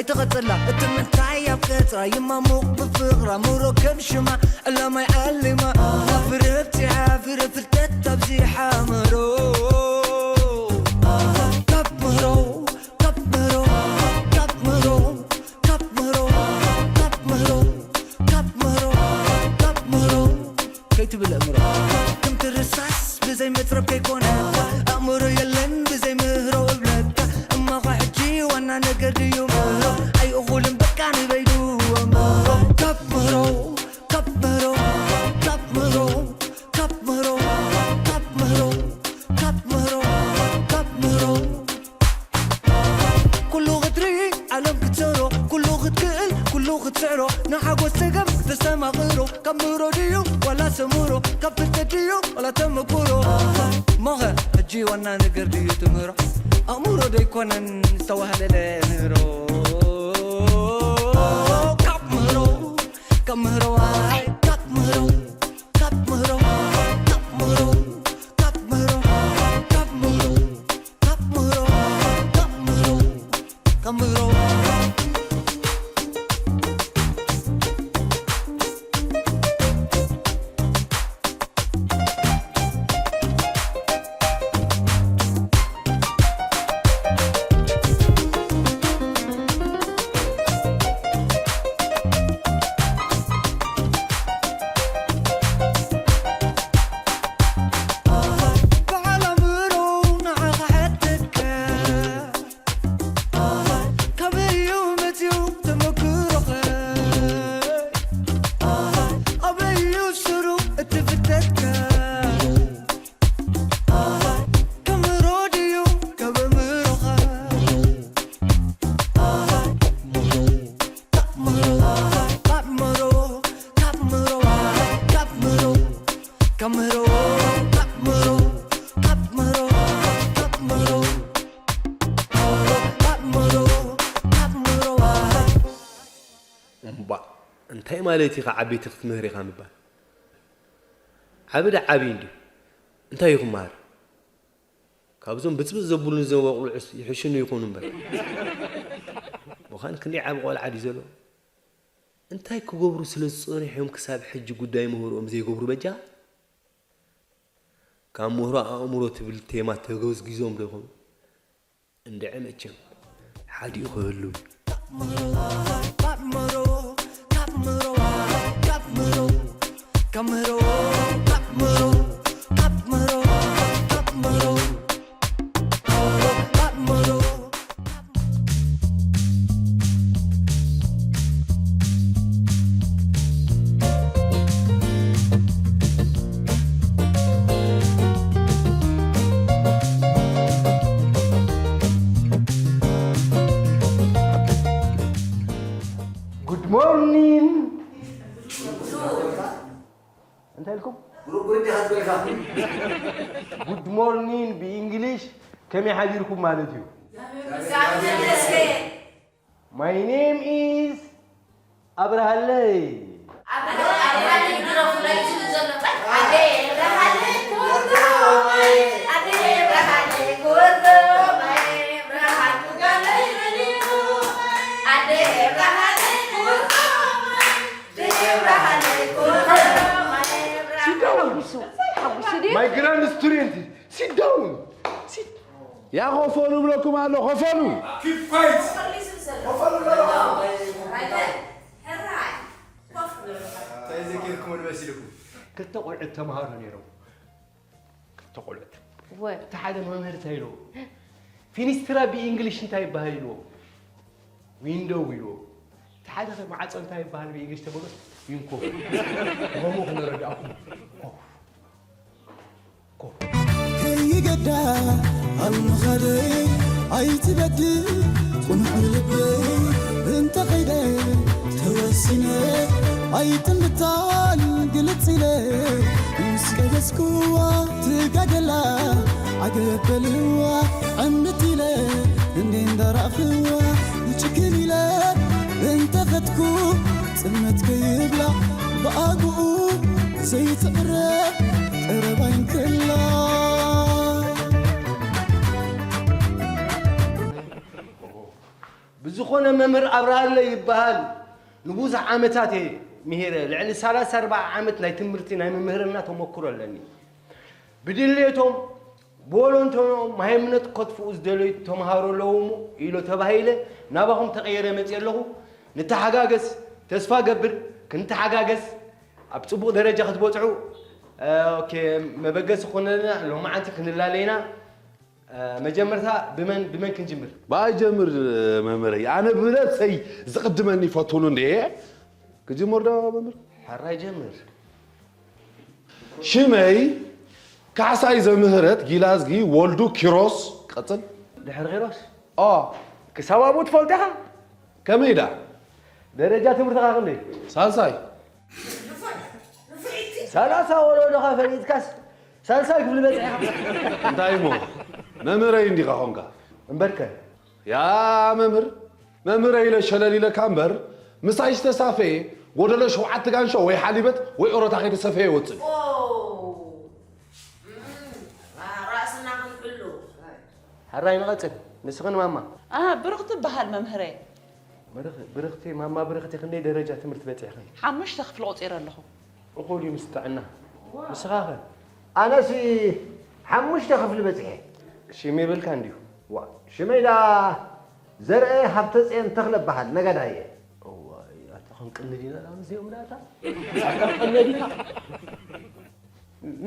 ትቐጽላ እቲ ምንታይ ኣብ ቀጽራ ይማሙቕ ብፍቕራ ምሮ ከም ሽማ ዕላማይ ዓሊማ ፍረ ኣብዚሓ ፍረ ፍልጠት ኣብዚሓ ምሮ ካብ ምሮ ካብ ምሮ ካብ ምሮ ካብ ምሮ ካብ ምሮ ካብ ምሮ ካብ ምሮ ከይትብል ኣእምሮ ከምቲ ርሳስ ብዘይ መትረብ ከይኮነ ኣእምሮ የለን ብዘይ ምህሮ እብለካ እማኻ ሕጂ ዋና ነገር ድዩ ምህሮ ኣይእኹልን በቃ ንበይዱ ኣእምሮ ካብ ምህሮ ካብ ምህሮ ካብ ምህሮ ካብ ምህሮ ካብ ምህሮ ካብ ምህሮ ካብ ምህሮ ኩሉ ክትርኢ ዓለም ክትሰሮ ኩሉ ክትክእል ኩሉ ክትስዕሮ ንሓጎስ ጸገም ተስተማቕሮ ካብ ምህሮ ድዩ ዋላ ሰምሮ ካብ ፍልጠት ድዩ ዋላ ተመኩሮ ሞኸ ሕጂ ዋና ነገር ድዩ ትምህሮ ኣእምሮ ደይኮነን ዝተዋህለለ ምህሮ ካብ ምህሮ ካብ ምህሮ ዋይ ካብ ምህሮ ካብ ምህሮ ካብ ምህሮ ካብ ምህሮ ካብ ምህሮ ካብ ምህሮ ካብ ምህሮ ካብ ምህሮ እምባእ እንታይ ማለት ኢኻ ዓበይቲ ክትምህር ኢኻ ምባል ዓቢ ዳ ዓቢ እንድዩ እንታይ እዩ ክመሃር ካብዞም ብጽብጽ ዘብሉኒ ዘበቑሉዕስ ይሕሽኑ ይኾኑ እምበር ምዃን ክንደይ ዓቢ ቆልዓ ድዩ ዘሎ እንታይ ክገብሩ ስለ ዝጸንሑ እዮም ክሳብ ሕጂ ጉዳይ ምህሮኦም ዘይገብሩ በጃ ካብ ምህሮ ኣእምሮ ትብል ቴማ ተጎዝጊዞም ዶ ይኾኑ እንድዒ መቸም ሓዲኡ ክህሉ እዩ። Good morning. እንታይ ኢልኩም? Good morning ብእንግሊሽ ከመይ ሓዲርኩም ማለት እዩ። My name is ኣብርሃለይ። My grand student, sit down. Sit. ያ ኾፈሉ ብለኩም ኣሎ ኾፈሉ። ክልተ ቆልዑት ተምሃሮ ነይሮም። ክልተ ቆልዑት። እቲ ሓደ መምህር እንታይ ኢልዎ? ፊኒስትራ ብእንግሊሽ እንታይ ይበሃል ኢልዎ? ዊንዶው ኢልዎ። እቲ ሓደ ኸ ማዕፆ እንታይ ይበሃል ብእንግሊሽ ተበሎ? ዊንኮ። ሆሞ ክነረዳእኩም። ኮፍ። ኮፍ። ከይገዳ ኣብ ምኻደይ ኣይትበድል ቁኑዕ ልበይ እንተኸይደ ተወሲነ ኣይጥምታን ግልጽ ኢለ ምስ ቀደስኩዋ ትጋገላ ዓገበልዋ ዕምት ኢለ እንዴ እንዳራእኽዋ ጭክን ኢለ እንተኸድኩ ጽልመት ከይብላ ብኣግኡ ዘይትዕረ ቀረባይ እንከላ ዝኾነ መምህር ኣብርሃለ ይበሃል። ንብዙሕ ዓመታት እየ ምሂረ። ልዕሊ ሰላሳ ኣርባዓ ዓመት ናይ ትምህርቲ ናይ ምምህርና ተመክሮ ኣለኒ። ብድሌቶም ብወለንተኖም ሃይምነት ከጥፍኡ ዝደለዩ ተምሃሮ ኣለዉ እሞ ኢሎ ተባሂለ ናባኹም ተቐይረ መፅእ ኣለኹ። ንተሓጋገዝ፣ ተስፋ ገብር ክንተሓጋገዝ ኣብ ፅቡቕ ደረጃ ክትበፅሑ። ኦኬ፣ መበገሲ ክኾነልና ሎማዓንቲ ክንላለይና። መጀመርታ ብመን ብመን ክንጅምር? ብኣይ ጀምር መምህረይ። ኣነ ብነብሰይ ዝቕድመኒ ይፈትኑ እንዴ። ክጅምር ዶ መምህር? ሕራይ ጀምር። ሽመይ ካሕሳይ ዘምህረት ጊላዝጊ ወልዱ ኪሮስ። ቀጽል። ድሕሪ ኪሮስ? ኦ። ክሳብ ኣብኡ ትፈልጦ ኢኻ? ከመይ ዳ? ደረጃ ትምህርትኻ ክንደይ? ሳልሳይ። ሰላሳ ወለዶኻ ፈሊጥካስ ሳልሳይ ክፍሊ በጺሕኻ። እንታይ እሞ መምህረይ እንዲኻ ኾንካ? እምበርከ። ያ መምህር፣ መምህረይ ኢለ ሸለል ኢለካ እምበር፣ ምሳይ ዝተሳፈየ ጎደሎ ሸውዓተ ጋንሾ ወይ ሓሊበት ወይ ኦሮታ ከይተሰፈየ ይወጽእ። ኦ፣ እም፣ ራ-፣ ራእስና ክንሕሉ። ሕራይ ንቐጽል። ንስኽን ማማ? ኣሃ፣ ብርኽቲ እበሃል መምህረይ። ብርኽ-፣ ብርኽቲ፣ ማማ ብርኽቲ ክንደይ ደረጃ ትምህርቲ በጺሕኽን? ሓሙሽተ ክፍሊ ቆጺረ ኣለኹ። እኹል እዩ ምስ ጥዕና። ንስኻኸ? ኣነሲ ሓሙሽተ ክፍሊ በጺሐ። ሽም የብልካን ድዩ? ዋ፣ ሽመይ ደኣ ዘርአ ሃብተጽዮን ተኽለ እበሃል፣ ነጋዳይ እየ። እዋይ፣ ኣታ ክንቅኒ ዲና ላም እዚኦም ዳታ? ኣታ ክንቅኒ ዲና?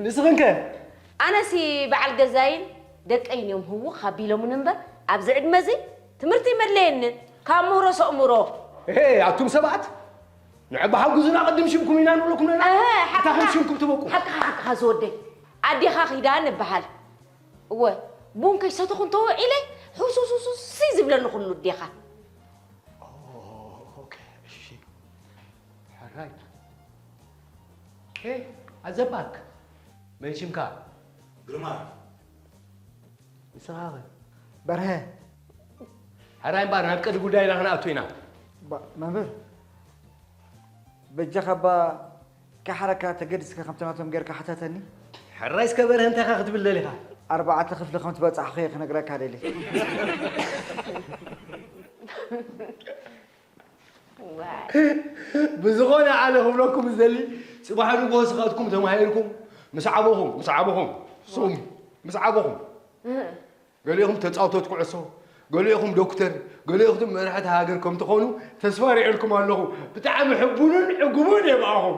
ንስኽን ከ? ኣነሲ በዓል ገዛይን ደቀይን እዮም ህውኽ ኣቢሎምኒ እምበር፣ ኣብዚ ዕድመ እዚ ትምህርቲ ይመድለየንን። ካብ ምህሮ ሰእምሮ። ኤሄ፣ ኣቱም ሰባት፣ ንዕባ ሓግዙና፣ ቅድም ሽምኩም ኢና ንብለኩም ነና። እህ፣ ሓቅኻ። እታ ከም ሽምኩም ትበቁ። ሓቅኻ፣ ሓቅኻ ዝወደይ። ኣዴኻ ኪዳን እበሃል። እወ፣ ቡን ከይሰተኹ እንተወዒለ፣ ሕውስውስውስውስ ዝብለኒ ኩሉ ኣዴኻ። ኦ፣ ኦኬ፣ እሺ። ሕራይ። ኦኬ፣ ኣዘባክ። መን ሽምካ? ግርማ። ንስኻ ኸ? በርሀ። ሕራይ እምበኣር፣ ናብ ቀዲ ጉዳይና ክንኣቱ ኢና። ባ-፣ መምህር፣ በጃኻ እባ ከይሓረካ ተገዲስካ ከምቲ ናቶም ጌርካ ሓታተኒ። ሕራይ እስከ በርሀ፣ እንታይ ኢኻ ክትብል ደሊኻ? ኣርባዕተ ክፍሊ ከም ትበጻሕኹ እየ ክነግረካ ደልየ። ዋይ። ብዝኾነ ኣነ ክብለኩም ዝደሊ፣ ጽባሕ ንግሆ ስኻትኩም ተማሂርኩም ምስ ዓበኹም፣ ምስ ዓበኹም፣ ስሙ፣ ምስ ዓበኹም። እህ። ገሊኹም ተጻውቶት ኩዕሶ፣ ገሊኹም ዶክተር፣ ገሊኹም መራሕቲ ሃገር ከም ትኾኑ ተስፋ ሪዕልኩም ኣለኹ። ብጣዕሚ ሕቡንን ዕጉቡን እየ ብኣኹም።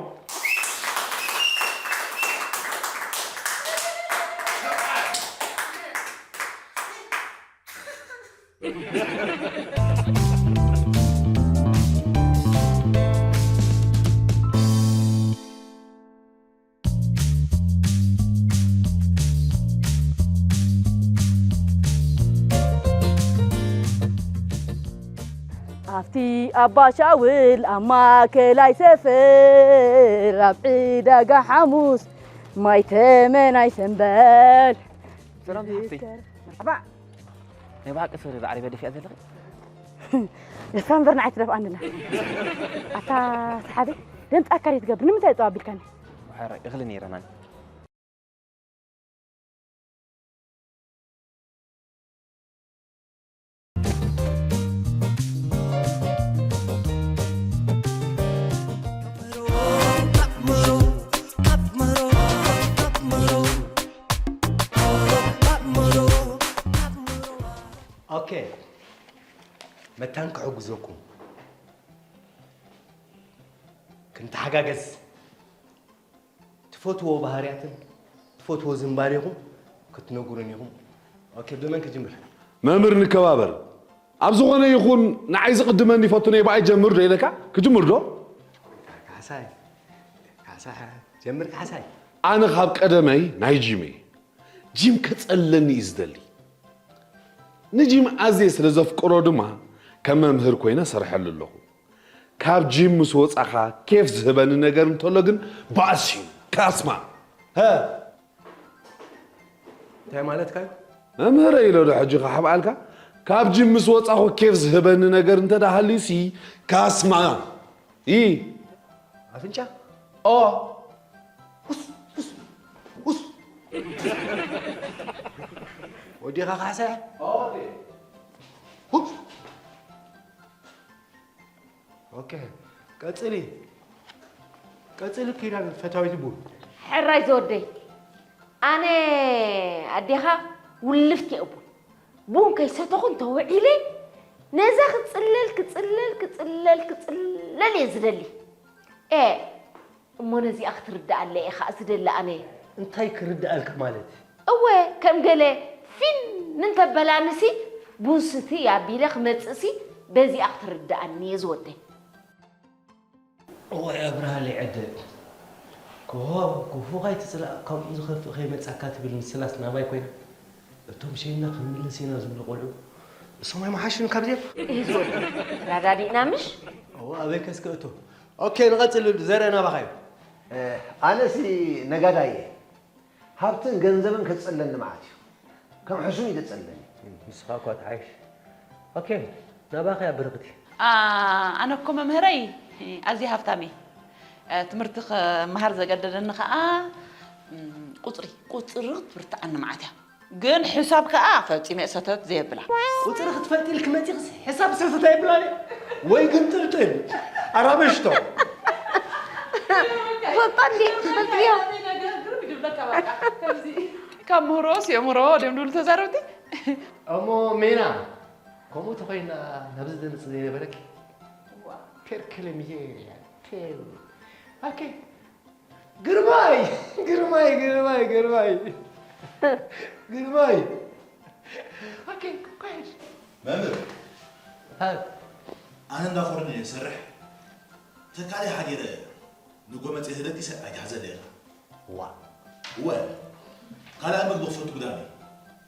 ኣብቲ ኣባ ሻውል ኣብ ማእከላይ ሰፈር ኣብ ዕዳጋ ሓሙስ ማይ ተመን ኣይሰንበል። ሰላም ሓፍተይ። መርሓባ። ናይ ብሓቂ ፍረ ብዓረብያ ደፊኣ ዘለኺ? እሳ እምበር ንዓይ ትደፍኣኒ ኣላ። ኣታ ሰሓቢ፣ ደምጻካ ድዩ ትገብር? ንምንታይ ጠው ኣቢልካኒ? ሓራይ እኽሊ ነይረናኒ። ኦኬ፣ መታን ክሕግዘኩም፣ ክንተሓጋገዝ፣ ትፈትዎ ባህርያትን ትፈትዎ ዝንባሌኹም ክትነግሩን ኢኹም። ኦኬ፣ ብመን ክጅምር? መምህር ንከባበር። ኣብ ዝኾነ ይኹን ንዓይ ዝቕድመኒ ይፈቱ ነይ ብኣይ ጀምር ዶ ኢለካ? ክጅምር ዶ? ካሕሳይ፣ ካሕሳይ፣ ጀምር ካሕሳይ። ኣነ ካብ ቀደመይ ናይ ጂም እየ። ጂም ከጸለኒ እዩ ዝደሊ። ንጂም ኣዝየ ስለ ዘፍቅሮ ድማ ከም መምህር ኮይነ ሰርሐሉ ኣለኹ። ካብ ጂም ምስ ወጻኻ ኬፍ ዝህበኒ ነገር እንተሎ ግን ባእሲ እዩ። ካስማ። ሀ? እንታይ ማለትካ እዩ? መምህረ ኢሎ ዶ ሕጂ ክሓብኣልካ? ካብ ጂም ምስ ወጻኹ ኬፍ ዝህበኒ ነገር እንተ ደኣ ሃልዩሲ ካስማ። ኢ። ኣፍንጫ? ኦ። ውስ፣ ውስ፣ ውስ። ወዲኻ ካሕሳይ? ኦ፣ ወዲ። ውስ። ኦኬ፣ ቀጽሊ። ቀጽሊ ኪዳን ፈታዊት ቡን። ሕራይ ዝወደይ፣ ኣነ ኣዴኻ ውልፍቲ እየ ቡን። ቡን ከይሰተኹ እንተውዒለ፣ ነዛ ክጽለል፣ ክጽለል፣ ክጽለል፣ ክጽለል እየ ዝደሊ። ኤ፣ እሞ ነዚኣ ክትርድኣለይ እየ ኸኣ ዝደሊ ኣነ። እንታይ ክርድኣልካ ማለት? እወ፣ ከም ገለ ፊን እንተበላንሲ፣ ቡን ስትይ ኣቢለ ክመጽእሲ፣ በዚኣ ክትርድኣኒ እየ ዝወደይ። እዋይ ኣብርሃለይ ዕደ፣ ክፉ ክፉ ካይትጽላእ፣ ካብኡ ዝኸፍእ ከይመጻካ ትብል ምስላስ ናባይ ኮይና፣ እቶም ሸይና ክንምልስ ኢና ዝብሉ ቆልዑ፣ እሶም ኣይመሓሹን ካብዚኦም? እዞም ተራዳዲእና ምሽ? እዋ ኣበይ ከስከእቶ። ኦኬ ንቐጽል፣ ዘረ ናባኻ እዩ። ኣነሲ ነጋዳይ እየ። ሃብትን ገንዘብን ከትጸለኒ መዓት እዩ። ከም ሕሱም እዩ ዘጸለኒ። ንስኻ እኳ ትሓይሽ። ኦኬ፣ ናባኺ እያ ብርኽቲ። ኣነ እኮ መምህረይ ኣዝየ ሃፍታም እየ። ትምህርቲ ክመሃር ዘገደደኒ ከዓ ቁፅሪ ቁፅሪ ክትብርትዓኒ መዓት እያ። ግን ሕሳብ ከዓ ፈፂመ እየ ሰተት ዘየብላ። ቁፅሪ ክትፈልጢ ኢልኪ መፂኽስ ሕሳብ ሰተት ኣይብላን እየ። ወይ ግንጥልጥል ኣራበሽቶ። ፈጣን ድየ ትፈልጥዮ። ካብ ምህሮስ የምህሮ ድዮም ድብሉ ተዛረብቲ። እሞ ሜና ከምኡ ተኾይና ናብዚ ዘምፅእ ዘይነበረኪ ፔርክልም ይሄ ኦኬ ግርማይ ግርማይ ግርማይ ግርማይ ግርማይ ኦኬ ኳይሽ መምህር ሃብ ኣነ እንዳኾርን እየ ዝሰርሕ ተካሊ ሓዲረ ንጎ መፅሄ ደቂሰ ኣይትሕዘለ ኢኻ ዋ እወ ካልኣ ምግቢ ክፈቱ ግዳም እዩ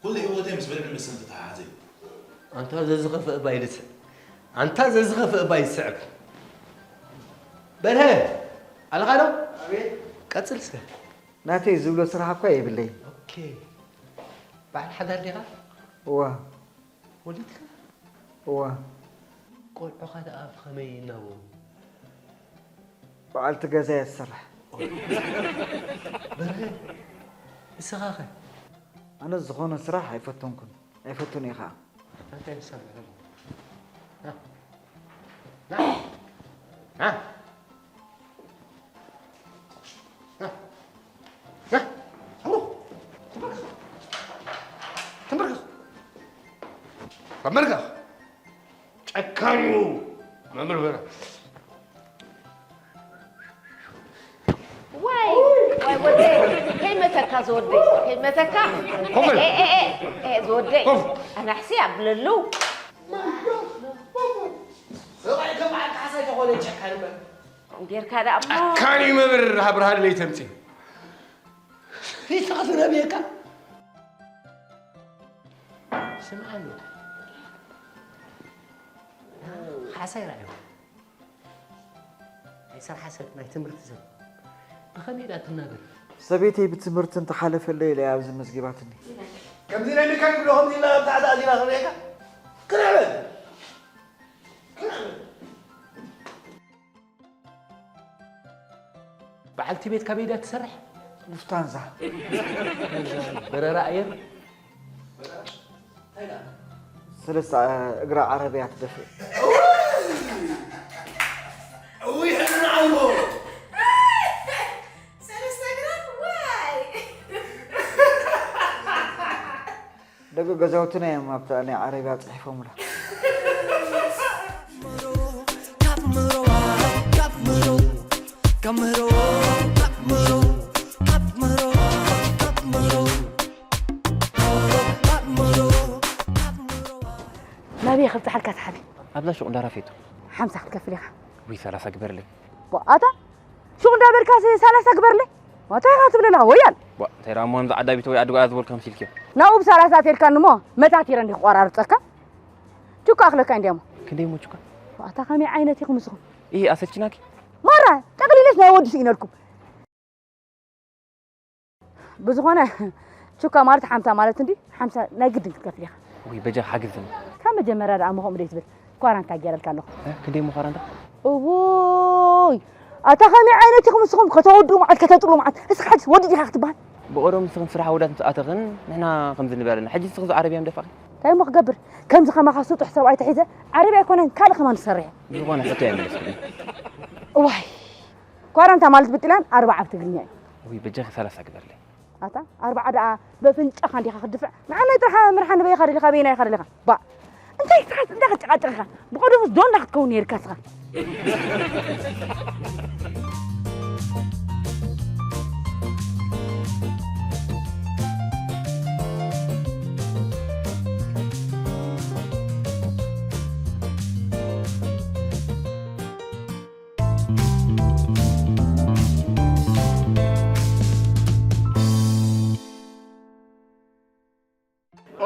ኩሉ ህይወተይ ምስ ብልዕን መስተን ዝተተሓሓዘ እዩ ኣንታ ዘዝኸፍእ እባ ይልስዕ ኣንታ ዘዝኸፍእ እባ ይስዕብ በርሀ ኣለኻ ዶ ቀፅል እስከ ናተይ ዝብሎ ስራሕ እኳ የብለይን በዓል ሓዳር ዲኻ እዋ ወሊድካ እዋ ቆልዑኻ ደኣ ብኸመይ ይናበሩ በዓልቲ ገዛ እያ ትሰርሕ በርሀ ንስኻ ኸ ኣነ ዝኾነ ስራሕ ኣይፈተንኩን ኣይፈቱን እየ ከዓ እንታይ ትሰርሕ ዘሎ ተንበርከኽ መምህር በረ ዋይ ዋይ ወደይ ከይመተካ ዝወደይ ከይመተካ ኮፍ በል። ኤ፣ ኤ፣ ኤ፣ ኤ፣ ዝወደይ ኮፍ። ኣናሕሲ ኣብለሉ ሰብኣይ ከም በዓል ካሕሳይ ተኾነ ጨካን እምበር ጌርካ ደኣ እሞ ጨካን እዩ መምህር ኣብርሃለይ ተምፅእ ይስኽፍ ነብየካ ስምዓኒ ሓሳይ ርኣዮ ናይ ስራሕ ሰብ ናይ ትምህርቲ ሰብ ብኸመይ ኢላ ትናገር ሰበይተይ ብትምህርቲ እንተሓለፈለይ ኢለ እያ ኣብዚ መዝጊባትኒ ከምዚ ኢለ ኢልካ ይብሎ ከምዚ ኢላ ኣብታ ዓዲ ኣዚና ክርእየካ ክርዕበል በዓልቲ ቤት ካበይ ድያ ትሰርሕ? ሉፍታንዛ። በረራ ኣየር? ሰለስተ እግራ ዓረብያ ትደፍእ። እውይ ሕልና ዓይቦ! ሰለስተ እግራ ዋይ! ደቂ ገዛውትና እዮም ኣብታ ናይ ዓረብያ ፅሒፎምላ። ናበይ ከብፅሓልካ ትሓቢ ኣብዛ ሹቕ እንዳራፌቱ ሓምሳ ክትከፍል ኢኻ ውይ ሰላሳ ግበርለይ ዋኣታ ሹቕ እንዳበልካ ሰላሳ ግበርለይ ዋታ ኢኻ ትብለላ ወያል እንታይ ደኣ እሞ ከምዚ ዓዳቢት ወይ ኣድጓ ዝበልካ መሲልኪ ናኡ ብሰላሳ ኣትየልካኒ እሞ መታቲረ እንዲ ክቆራርፀካ ቹካ ኣኽለካ እንዲያሞ ክንደይ እሞ ቹካ ዋታ ከመይ ዓይነት ኢኹም ንስኹም ይሄ ኣሰልችናኪ ማራ ጠቕሊለስ ናይ ወዲ ስኢነልኩም ብዝኾነ ቹካ ማለት ሓምሳ ማለት እንዲ ሓምሳ ናይ ግድን ክትከፍል ኢኻ ወይ በጃ ሓግዝኒ ካብ መጀመርያ ደኣ ምኸምኡ ደይ ትብል ኳራንታ ገይረልካ ኣለኹ ክንደይ ምዃራንታ እውይ ኣታ ከመይ ዓይነት ኢኹም ንስኹም ከተወድኡ መዓት ከተጥሉ መዓት እስኻ ሓድስ ወዲ ዲኻ ክትበሃል ብቐደም ንስኽን ስራሕ ኣወዳት ምስ ኣተኽን ንሕና ከምዚ ንብል ኣለና ሕጂ ንስኽን ዓረብያ ምደፋእኺ እንታይ እሞ ክገብር? ከምዚ ከማኻ ስጡሕ ሰብኣይ ተሒዘ ዓረብ ኣይኮነን ካልእ ከማን ዝሰርሕ። ዝኾነ ሕቶ ኣይመለስኩን። እዋይ፣ ኳረንታ ማለት ብጥልያን ኣርባዓ ብትግርኛ እዩ። ውይ በጃኺ ሰላሳ ግበርለይ። ኣታ ኣርባዓ ደኣ በፍንጫኻ እንዲኻ ክትድፍዕ። ንዓናይ ጥራሕ ምርሓ ንበይኻ ደሊኻ በይናይኻ ደሊኻ። ባ እንታይ ኢኻ እንታይ ክትጨቃጨቕ ኢኻ? ብቐደሙስ ዶንዳ ክትከውን ነይርካ እስኻ።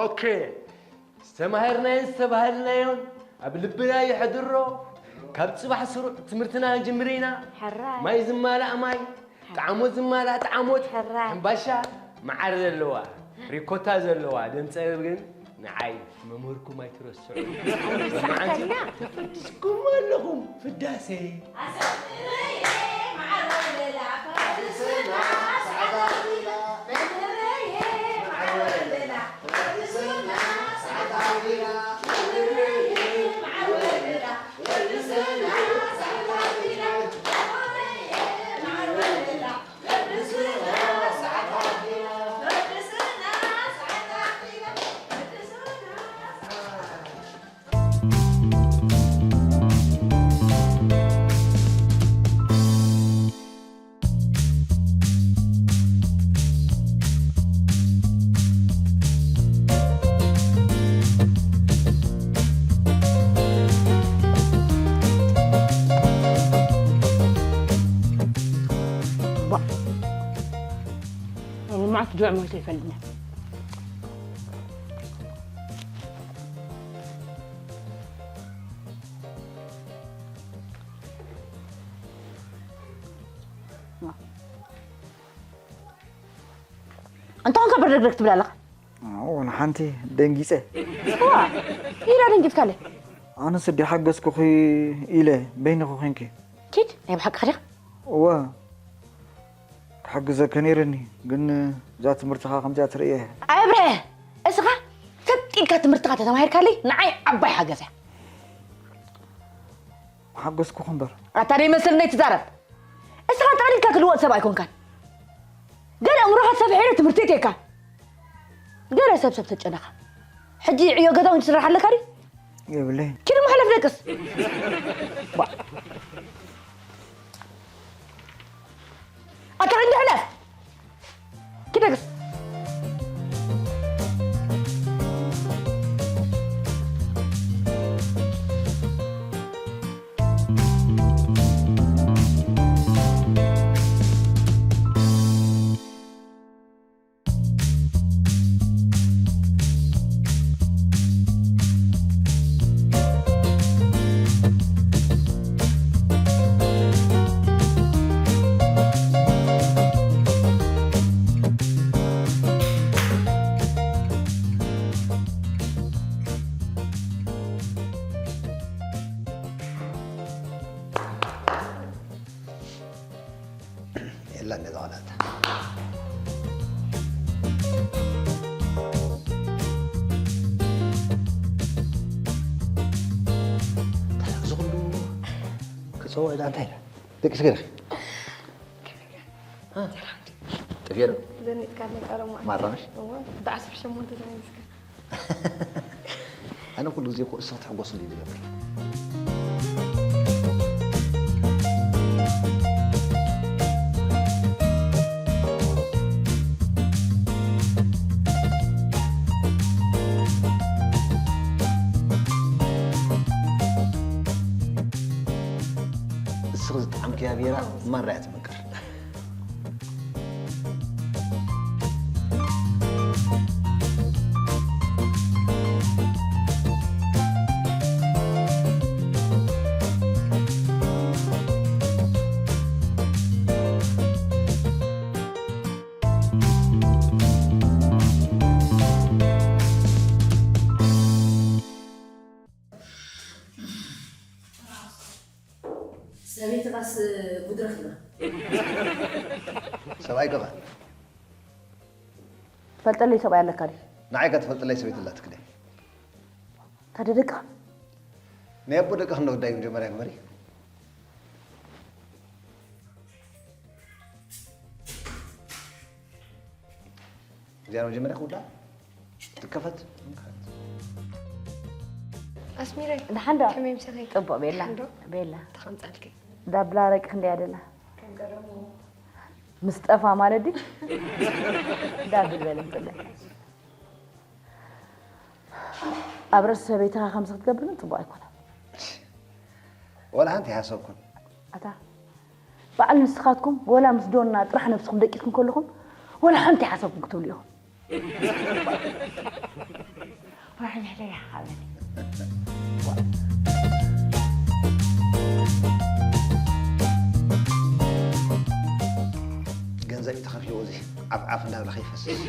ኦኬ ዝተማሃርናዮን ዝተባህልናዮን ኣብ ልብና የሕድሮ። ካብ ጽባሕ ስሩዕ ትምህርትና ንጅምር ኢና። ሕራይ። ማይ ዝማላእ ማይ፣ ጣዕሞት ዝማላእ ጣዕሞት። ሕራይ። ሕምባሻ መዓር ዘለዋ፣ ሪኮታ ዘለዋ ደም ጸገብ ግን ንዓይ መምህርኩም ኣይትረስዑ። ኣይንረስዓካን ኢና። ተፈዲስኩም ኣለኹም ፍዳሰይ። ባ- ሎማዓት ጁዕ ሞይተ ይፈልጥና። እንተ ኾንካ በርደግደግ ትብል ኣለኻ? ኣዎ፣ ንሓንቲ ደንጊጸ። ዋ፣ ኢላ ደንጊጽካለይ? ኣነስ እንዲ ሓገዝኩኺ ኢለ፣ በይንኺ ኾይንኪ። ኪድ፣ ናይ ብሓቅኻ ዲኻ? እወ፣ ክሕግዘኪ ነይርኒ፣ ግን እዛ ትምህርትኻ ከምዚኣ ትርእየ። ኣይ ኣብርሀ፣ እስኻ ሰጥ ኢልካ ትምህርትኻ ተተማሂርካለይ፣ ንዓይ ዓባይ ሓገዝ እያ። ሓገዝኩኺ እምበር። ኣታ ደይመስል ነይ ትዛረብ። እስኻ ጠቕሊልካ ክልወጥ ሰብ ኣይኮንካን። ገለ ኣእምሮኻ ሰፊሑ ኢለ ትምህርቲ እትየካ። ገለ ሰብ ሰብ ተጨነኻ። ሕጂ ዕዮ ገዛ እውን ትስራሕ ኣለካ ድዩ? የብለይን። ኪድ እሞ ሕለፍ ደቅስ። ባ- ኣታ ክንዲ ሕለፍ። ኪድ ደቅስ። የላን ነዛ ቆልዓ እታ። እዚ ኩሉ ክጸውዕ እዛ እንታይ ኢላ? ደቂስኪ ዲኺ? እ? ጠፊኤ ዶ? ዘኒጥካለይ ቀረብ ማለት። ማራ ምሽ? እወ፣ ብዓሰርተ ሸሞንተ ተመሊስካ። ኣነ ኩሉ ግዜ እኮ እሱ ክትሕጎስሉ እዩ ዝገብር። እስኺ ዝጠዓምክያ ቢራ ማራ እያ ትመቅር። ሰበይትኻስ ጉድ ረኺባ። ሰብኣይ ከ? ትፈልጠለይ ሰብኣይ ኣለካ ድዩ? ንዓይ ከ ትፈልጥለይ ሰበይቲ ኣላትኪ ድያ? ታዲያ ደቅኻ? ናይ ኣቦ ደቅኻ እንዶ ጉዳይ መጀመርያ ግበሪ። እዚኣ መጀመርያ ክውዳእ ትከፈት። ኣስሚረይ፣ ደሓን ዶ? ከመይ ምሳኺ? ጽቡቕ ቤላ። ደሓን ዶ? ቤላ። ተኸምጻልኪ። ዳብላ ረቂቕ እንድያ ደላ። ከም ቀደሙ። ምስ ጠፋ ማለት ድዩ? ዳብል በል እንጥለ። ኣብ ርእሲ ሰበይትኻ ከምዚ ክትገብር ግን ጽቡቕ ኣይኮነን። ወላ ሓንቲ ይሓሰብኩን። ኣታ በዓል ንስኻትኩም ወላ ምስ ዶና ጥራሕ ነብስኹም ደቂስኩም ከለኹም ወላ ሓንቲ ሓሰብኩም ክትብሉ ኢኹም። ወርሒ ምሕደያ ሓበን። ገንዘብ እዩ ተኸፊልዎ፣ እዚ ዓፍ ዓፍ እንዳበለ ከይፈስስ።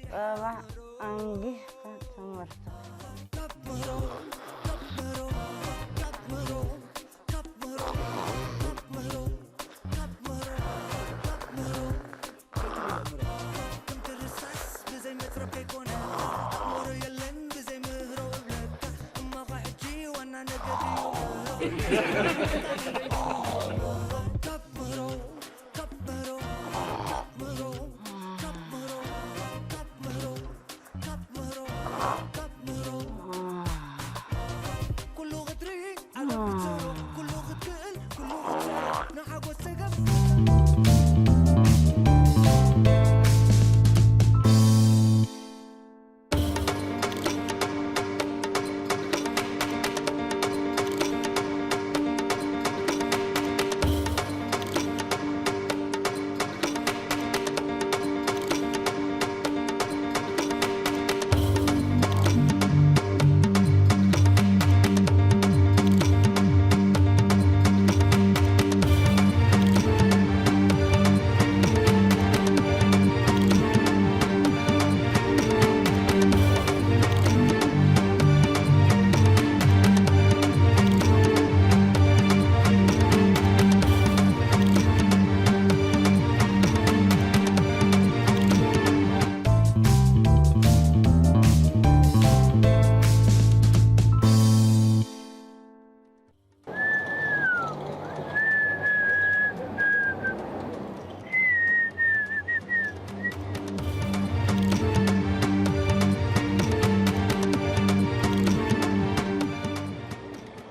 ጸባ ኣንጊህካ ትምህርትኻ።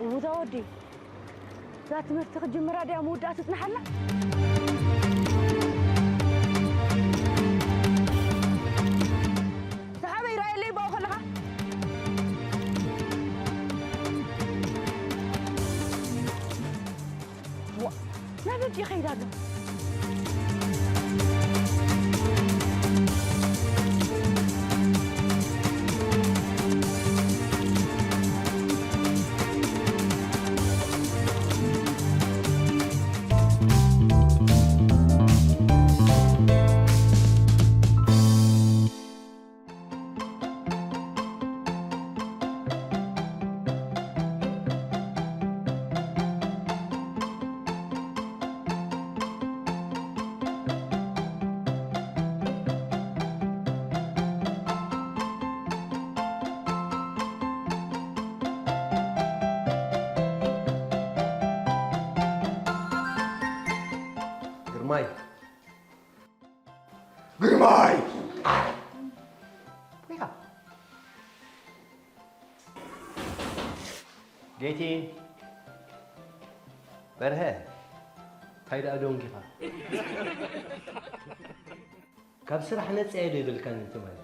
እውታ ወዲ፣ እዛ ትምህርቲ ክትጅምራ ድያ መወዳእታ ትጽንሓልና? ሰሓበይ፣ ራእየለይ ባኡ ከለኻ። ዋ፣ ናበይ ድዩ ይኸይድ ኣሎ? ግርማይ። ግርማይ! ወይሃ! ጌቲ! በርሀ! እንታይ ደኣ ደንጊኻ? ካብ ስራሕ ነጻ እየ ዶ ይብልካኒ ትማሊ?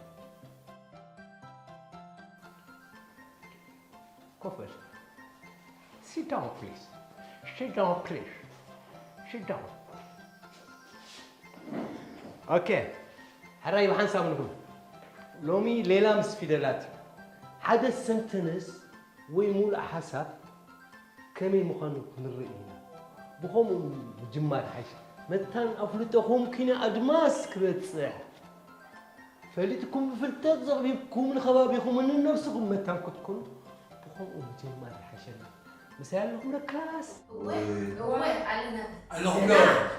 ኮፍ በል። Sit down, please. Sit down, please. Sit down. ኦኬ። ሕራይ ብሓንሳብ ንኹን። ሎሚ ሌላ ምስ ፊደላት እዩ። ሓደ ሰንተንስ ወይ ሙሉእ ሓሳብ ከመይ ምዃኑ ክንርኢ ኢና። ብኸምኡ ምጅማር ይሓይሽ። መታን ኣፍልጦኹም ኪነ ኣድማስ ክበጽሕ። ፈሊጥኩም ብፍልጠት ዘቕቢብኩም ንኸባቢኹምን ንነብስኹም መታን ክትኮኑ ብኸምኡ ምጅማር ይሓሸና። ምሳይ ኣለኹም ለካስ? እወ፣ እወ፣ ኣለና። ኣለኹም ዶ?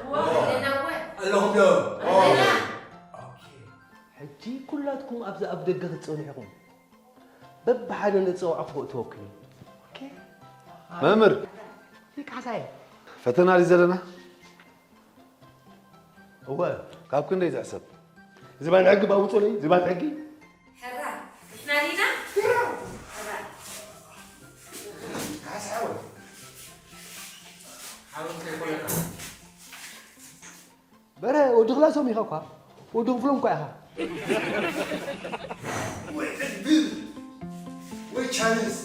እወ፣ ኣለና፣ እወ። ኣለኹም ዶ? ኣለና። ኦኬ። ሕጂ ኩላትኩም ኣብዚ ኣብ ደገ ክትጸንሑ ኢኹም። በብሓደ ነጸዋዕኹ ክእትወኩም እዩ። ኦኬ? መምህር። ይካሳይ። ፈተና ድዩ ዘለና? እወ። ካብ ክንደይ ትሕሰብ? ዝባን ሕጊ ባውጾለይ፣ ዝባን ሕጊ። ሕራ፣ ንሕና ዲና? ሕራ። ካሳ ሓወይ። ሓወይ ከይኮነካ። በረ፣ ወዲ ክላሶም ኢኻ እኳ። ወዲ ክፍሎም እኳ ኢኻ። ወይ ዕድል፣ ወይ ቻንስ።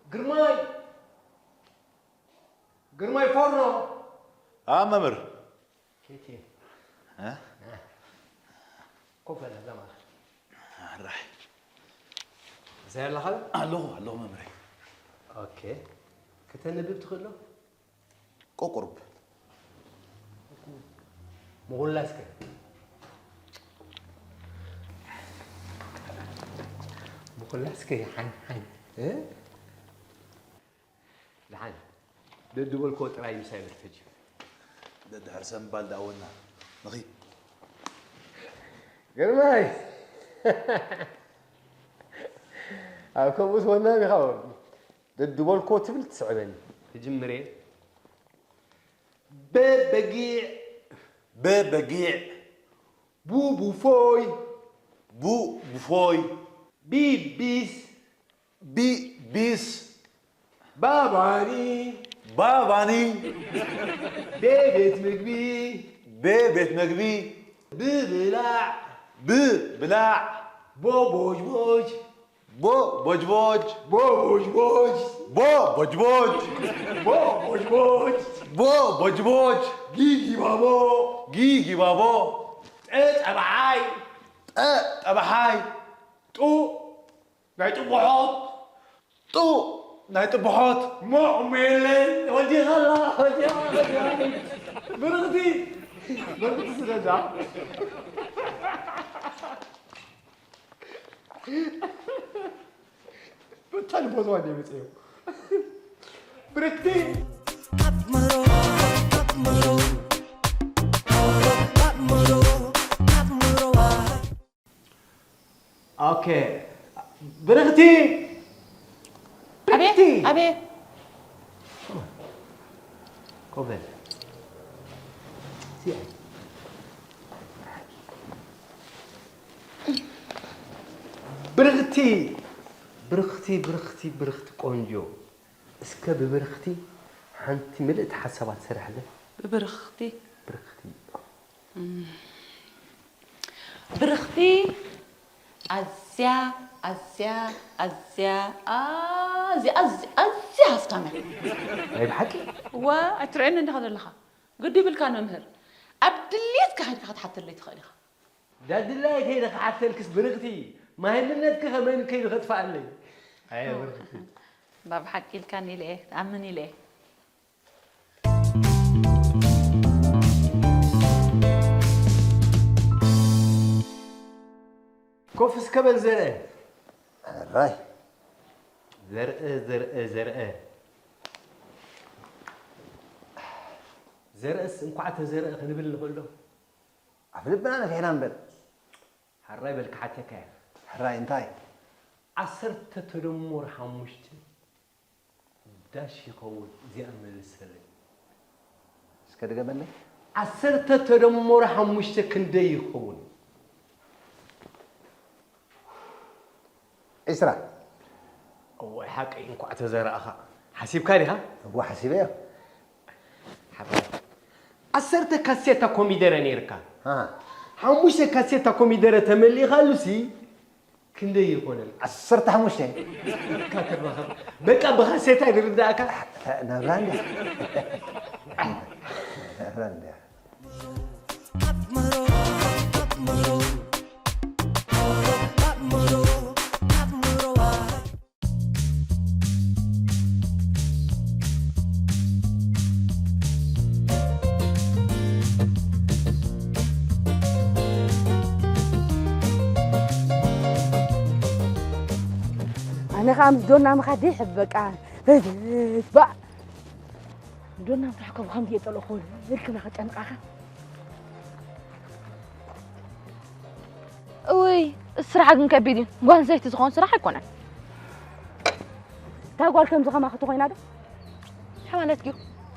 ግርማይ! ግርማይ ፎርኖ! ኣ፣ መምህር። ኬኬ። እ? ኮፍ በል፣ እዛ ማእኸል። ኣራይ። እዛ ያላኻ? ኣለኹ፣ ኣለኹ መምህረይ። ኦኬ። ከተንብብ ትኽእል ዶ? ቁቁርብ። ምኹላስከ? ምኹላስከ፣ ሓን፣ ሓን። እ? ደሓን፣ ደድበልኮ ጥራይ ምሳይ በል ተጂ። ደድሕር ሰብ ምባል ደኣወና። ንኺድ። ግርማይ! ኣብ ከምኡስ ወናም ኢኻ። ደድበልኮ ትብል ትስዕበኒ። ክጅምር እየ። በ በጊዕ። በ በጊዕ። ቡ ቡፎይ። ቡ ቡፎይ። ቢ ቢስ። ቢ ቢስ። ባ ባኒ። ባ ባኒ። ቤ ቤት ምግቢ። ቤ ቤት ምግቢ። ብ ብላዕ። ብ ብላዕ። ቦ ቦጅቦጅ። ቦ ቦጅቦጅ። ቦ ቦጅቦጅ። ቦ ቦጅቦጅ። ቦ ቦጅቦጅ። ቦ ቦጅቦጅ። ጊ ጊባቦ። ጊ ጊባቦ። ጠ ጠብሓይ። ጠ ጠብሓይ። ጡ ናይ ጥቡሖት። ጡ ናይ ጥቡሖት። ሞቕ ሜለን ወዲኻ ኣላ፣ ወዲኻ፣ ወዲኻ። ብርኽቲ፣ ብርኽቲ ስደዳ። በታ ልቦ ዘዋን የመጽእ እዩ። ብርኽቲ። ኦኬ። ብርኽቲ! ኣቤት፣ ብርኽቲ! ኣቤት። ኮፍ በል። ብርኽቲ! ብርኽቲ፣ ብርኽቲ፣ ብርኽቲ ቆንጆ። እስከ ብብርኽቲ ሓንቲ ምልእቲ ሓሳባት ስርሕለይ። ብብርኽቲ? ብርኽቲ። እም። ብርኽቲ ኣዝያ፣ ኣዝያ፣ ኣዝያ፣ ኣዝያ፣ ኣዝያ፣ ኣዝያ ሃፍታም እያ። ናይ ብሓቂ? እዋ፣ ኣይትርእየኒ እንዲኻ ዘለኻ። ግዲ ይብልካን መምህር። ኣብ ድሌትካ ከይድካ ክትሓተለይ ትኽእል ኢኻ። ዳድላይ ከይደ ክሓተልክስ ብርኽቲ፣ ማህልነትኪ ከመይ ከይዱ ከጥፍኣለይ? ኣየ ብርኽቲ። እባ ብሓቂ ኢልካኒ ኢለ እየ፣ ትኣምን ኢለ እየ። ኮፍ እስከ በል ዘርአ። ሕራይ። ዘርአ፣ ዘርአ፣ ዘርአ። ዘርእስ እንኳዕ ተዘርአ ክንብል ንኽእል ዶ? ኣብ ልብና ነፊሕና እምበር። ሕራይ በል ክሓተካ እየ። ሕራይ እንታይ? ዓሰርተ ተደሞር ሓሙሽተ ዳሽ ይኸውን። እዚኣ መልሰለይ። እስከ ድገመለይ። ዓሰርተ ተደመሩ ሓሙሽተ ክንደይ ይኸውን? ዒስራ። እዋይ ሓቀይ እንኳዕ ተዘራእኻ። ሓሲብካ ዲኻ? እዋ ሓሲበዮ። ሓባይ። ዓሰርተ ካሴታ ኮሚደረ ነይርካ። ኣሃ። ሓሙሽተ ካሴታ ኮሚደረ ተመሊእካሉሲ ክንደይ ይኾነልካ? ዓሰርተ ሓሙሽተ። ኢልካ ትራኸብ። በቃ ብኻሴታ ይርዳእካ። ናብራ እንድያ። ናብራ እንድያ። ኣነ ኸዓ ምስ ዶና ምኻድ ይሕብ በቃ። ባእ። ዶና ምራሕ እኮ ብኸምዚ እየ ጠልኦ ክብል ኢልክና ከጨንቃኻ። እውይ፣ እዚ ስራሕ ግን ከቢድ እዩ። ጓል ኣንስተይቲ ዝኾን ስራሕ ኣይኮነን። እታ ጓል ከምዚ ከማኺ ተኾይና ዶ? እንታይ ማለት እዩ?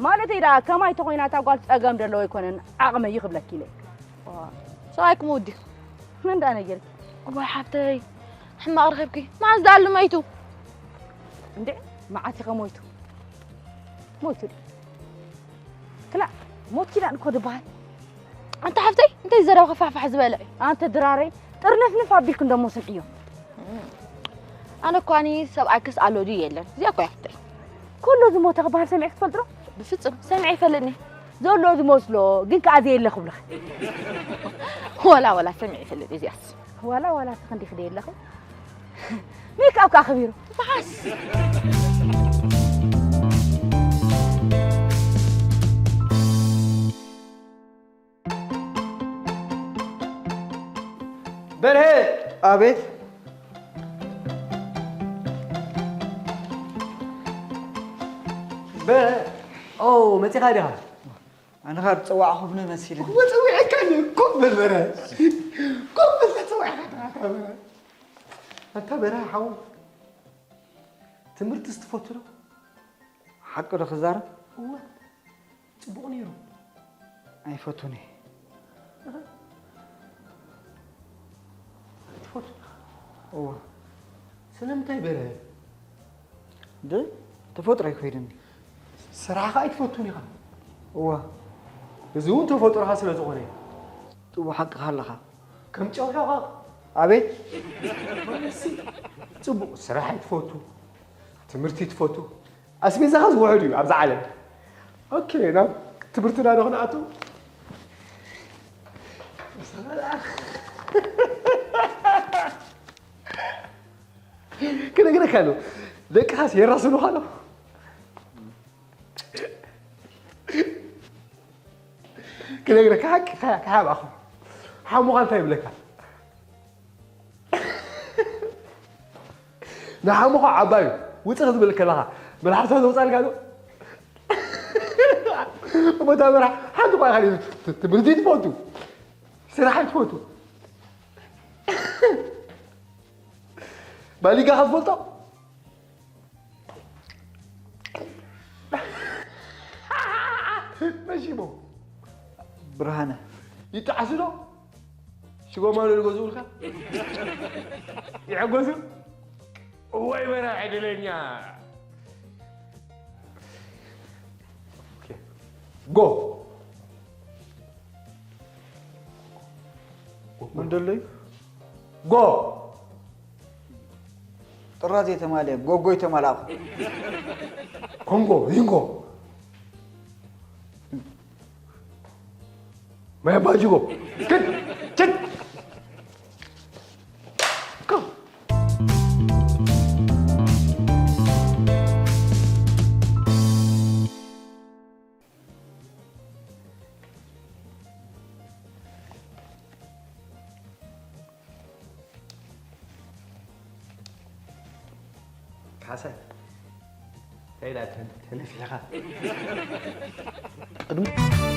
ማለተይ ደኣ ከማይ ተኾይና እታ ጓል ጸገም ደለዎ ኣይኮነን፣ ዓቕመይ እዩ ክብለኪ ኢለ። ዋ፣ ሰብኣይኩም ወዲ። መን ደኣ ነገርኪ? እዋይ ሓፍተይ፣ ሕማቕ ረኺብኪ። መዓስ ደኣ ኣሉ መይቱ? እንዴ፣ መዓስ ኢኸ ሞይቱ? ሞይቱ ድዩ? ክላእ፣ ሞት ኪዳን እኮ ዝበሃል። ኣንታ ሓፍተይ፣ እንታይ ዘረባ ከፋሕፋሕ ዝበለ እዩ? ኣንተ ድራረይ፣ ጥርንፍንፍ ኣቢልኪ እንደሞ ስምዕዮ። ኣነ እኳኒ ሰብኣይክስ ኣሎ ድዩ የለን። እዚኣ እኮ እያ ሓፍተይ። ከሎ ዝሞተ ክበሃል ሰሚዕኪ ትፈልጢ ዶ? ብፍጹም ሰሚዐ ይፈልጥኒ። ዘሎ ዝመስሎ፣ ግን ከኣ ዘየለ ክብልኻ። ዋላ፣ ዋላ ሰሚዐ ይፈልጥ እዚኣስ። ዋላ፣ ዋላ እስኺ ክንዲ ክደ የለኺ። ሜክኣፕ ከኣ ከቢሩ። መዓስ? በርሀ! ኣቤት። በርሀ! ኦ፣ መጺኻ ዲኻ? ኣነ ኻብ ዝጸዋዕኹ ብነ መሲልኒ። እወ፣ ጸዊዐካ እየ። ኮፍ በል በርሀ። ኮፍ በል፣ ተጸዊዕካ ዲኻ፣ ኣታ በርሀ። ኣታ በርሀ ሓወይ፣ ትምህርትስ ትፈቱ ዶ? ሓቂ ዶ ክዛረብ? እወ፣ ጽቡቕ ነይሩ። ኣይፈቱን እየ። እህ? ኣይትፈቱ? እወ። ስለምንታይ በርሀ? ድ-፣ ተፈጥሮ ኣይኮይድኒ። ስራሕኻ ኣይትፈቱን ኢኻ? እወ። እዚ እውን ተፈጥሮኻ ስለ ዝኾነ እዩ። ጽቡቕ ሓቅኻ ኣለኻ። ከም ጨው ሕቖቕ። ኣቤት። ማለትሲ፣ ጽቡቕ ስራሕ ኣይትፈቱ፣ ትምህርቲ ትፈቱ። ኣስቤዛኻ ዝውሕድ እዩ ኣብዛ ዓለም። ኦኬ፣ ናብ ትምህርትና ዶ ክንኣቱ? ክነግረካ ኣሎ። ደቅኻስ የራስኑኻ ዶ? ክነግረካ ሓቂ ከ-፣ ከሓብኣኹ። ሓሙኻ እንታይ ይብለካ? ንሓሙኻ ዓባዩ ውፅእ ክትብል ከለኻ መልሓስካ ዘውፃልካ ዶ? እሞ እታ መርሓ ሓንቲ እኳ ኢኻ ት-፣ ትምህርቲ ትፈቱ፣ ስራሕ ትፈቱ። ባሊጋኻ ትፈልጦ? መሲሞ። ብርሃነ። ይጠዓሱ ዶ? ሽጎማ ዶ ይገዝኡልካ? ይሕጎሱ? እዋይ በራ ዕድለኛ። ኦኬ። ጎ። መን ደለዩ? ጎ። ጥራዝ የተማልየ፣ ጎጎ የተማልኣኹ። ኮንጎ፣ ሪንጎ። ማይ ኣባ ጅጎ። ክድ፣ ችድ። ኮ። ካሕሳይ፣ እንታይ ኢላ ተን-፣ ተነፊሕኻ? ቅድሚ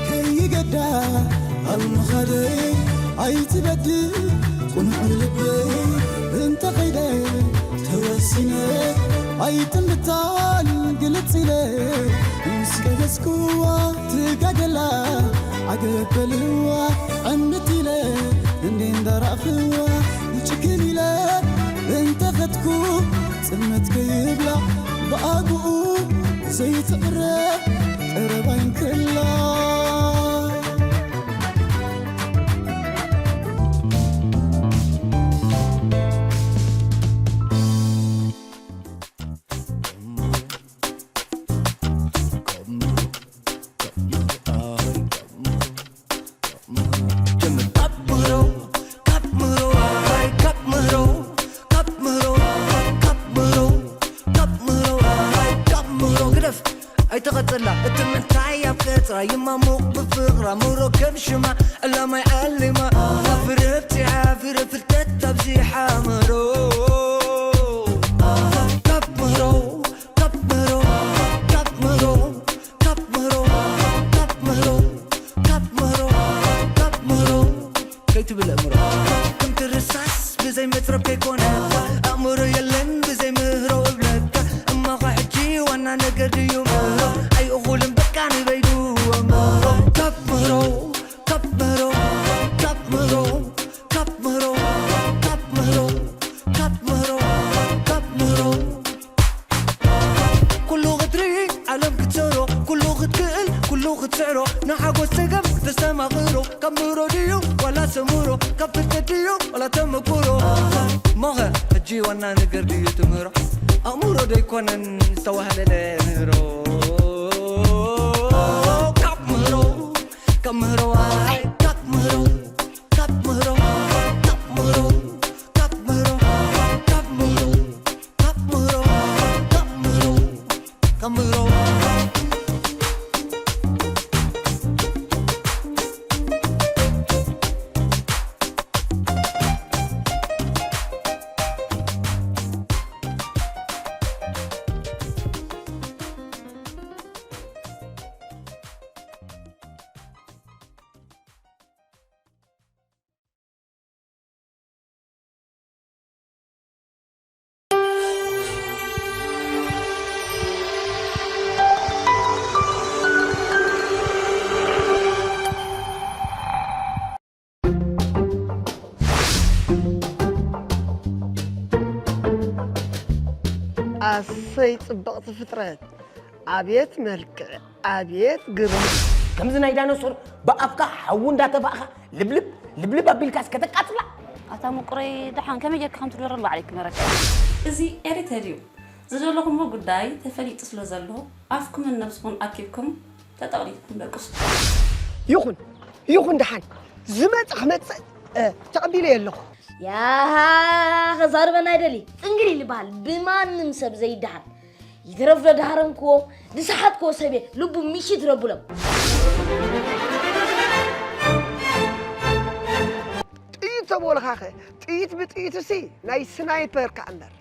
ከይገዳ ኣልምኻደይ ኣይትበድል ቁኑዕ ልበይ እንተኸይደ ተወሲነ ኣይጥምታን ግልጽ ኢለ ምስ ቀደስኩዋ ትጋገላ ዓገበልዋ ዕምት ኢለ እንዴ እንዳራእኽዋ ጭክን ኢለ እንተኸድኩ ጽልመት ከይብላ ብኣግኡ ዘይትዕረ ቀረባይ እንከላ። ኣይተቐጸላ እቲ ምንታይ ኣብ ቀጽራ ይማሙቕ ብፍቕራ ምሮ ከም ሽማ ዕላማይ ዓሊማ ፍርብቲ ሓፊረ ፍልጠት ኣብዚሓ ምሮ ካብ ምሮ ካብ ምሮ ካብ ምሮ ካብ ምሮ ካብ ምሮ ካብ ምሮ ካብ ምሮ ከይትብል ኣእምሮ ከምቲ ርሳስ ብዘይ መትረብ ከይኮነ ኣእምሮ የለን ብዘይ ምህሮ እብለካ እማኻ ሕጂ ዋና ነገር ድዩ ምህሮ ኣይእኹልን በቃ ንበይዱ ኣእምሮ ካብ ምህሮ ካብ ምህሮ ካብ ምህሮ ካብ ምህሮ ካብ ምህሮ ካብ ምህሮ ካብ ምህሮ ኩሉ ክትርኢ ዓለም ክትሰሮ ኩሉ ክትክእል ኩሉ ክትስዕሮ ንሓጎስ ጸገም ተስተማቕሮ ካብ ምህሮ ድዩ ዋላ ሰምሮ ካብ ፍልጠት ድዩ ዋላ ተመኩሮ ሞኸ ሕጂ ዋና ነገር ድዩ ትምህሮ ኣእምሮ ደይኮነን ዝተዋህለለ ምህሮ ካብ ምህሮ ካብ ምህሮ ዋይ ካብ ምህሮ ካብ ምህሮ ካብ ምህሮ ካብ ምህሮ ካብ ምህሮ ካብ ምህሮ ካብ ምህሮ ካብ ምህሮ ኣሰይ ጽብቕቲ ፍጥረት! ኣብየት መልክዕ! ኣብየት ግርማ! ከምዚ ናይ ዳይኖሶር ብኣፍካ ሓዊ እንዳተፋእኻ ልብልብ ልብልብ ኣቢልካስ ከተቃጽላ። ኣታ ምቁረይ ደሓን ከመይ ጌርካ ከም ትደርር ባዕለይ ክመረካ። እዚ ኤሪተል እዩ። ዝደለኹሞ ጉዳይ ተፈሊጡ ስለ ዘሎ ኣፍኩምን ነብስኹን ኣኪብኩም ተጠቕሊልኩም ደቅሱ። ይኹን ይኹን ደሓን ዝመጽእ ክመጽእ እ፣ ተቐቢለዮ ኣለኹ። ያሃ ከዛርበና ኣይደሊ ጽንግል ይልበሃል ብማንም ሰብ ዘይደሃል ይትረፍ ዶ ደሃረምክዎ ዝሰሓትክዎ ሰብየ ልቡ ምሽት ረብሎም ጥይት ተበልኻኸ ጥይት ብጥይትሲ ናይ ስናይፐር ከኣ እምበር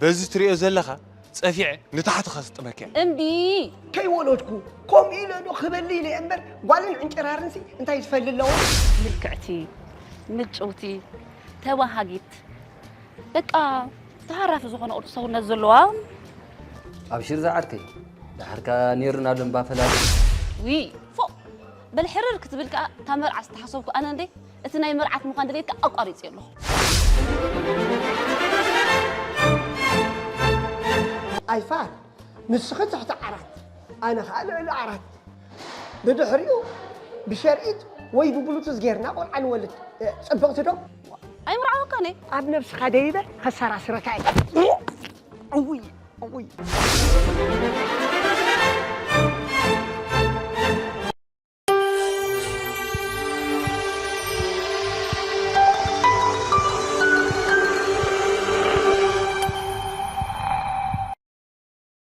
በዚ ትሪኦ ዘለኻ ጸፊዐ ንታሕቲ ከስጥመካ እየ። እምቢ! ከይወለድኩ ከምኡ ኢለ ዶ ክበሊ ኢለ እየ እምበር ጓልን ዕንጭራርንሲ እንታይ ዝፈሊ ኣለዎ? ምልክዕቲ፣ ምጭውቲ፣ ተባሃጊት፣ በቃ ተሃራፊ ዝኾነ ቅርጺ ሰውነት ዘለዋ። ኣብሽር ዝዓርከይ፣ ደሓርካ ኔርና ዶ እምባ ፈላሊ? ውይ፣ ፎእ! በል ሕርር ክትብል ከኣ እታ መርዓ ዝተሓሰብኩ ኣነ እንዴ? እቲ ናይ መርዓት ምዃን ድሌትካ ኣቋሪጸዮ ኣለኹ። ኣይፋል፣ ንስኺ ትሕቲ ዓራት፣ ኣነ ኸኣ ልዕሊ ዓራት። ብድሕሪኡ ብሸርኢት ወይ ብብሉቱዝ ጌርና ቆልዓ ንወልድ። እ፣ ጽብቕቲ ዶ? ኣይምርዓወካን እየ። ኣብ ነብስኻ ደይበ ከሰራስረካ እየ። እውይ፣ እውይ።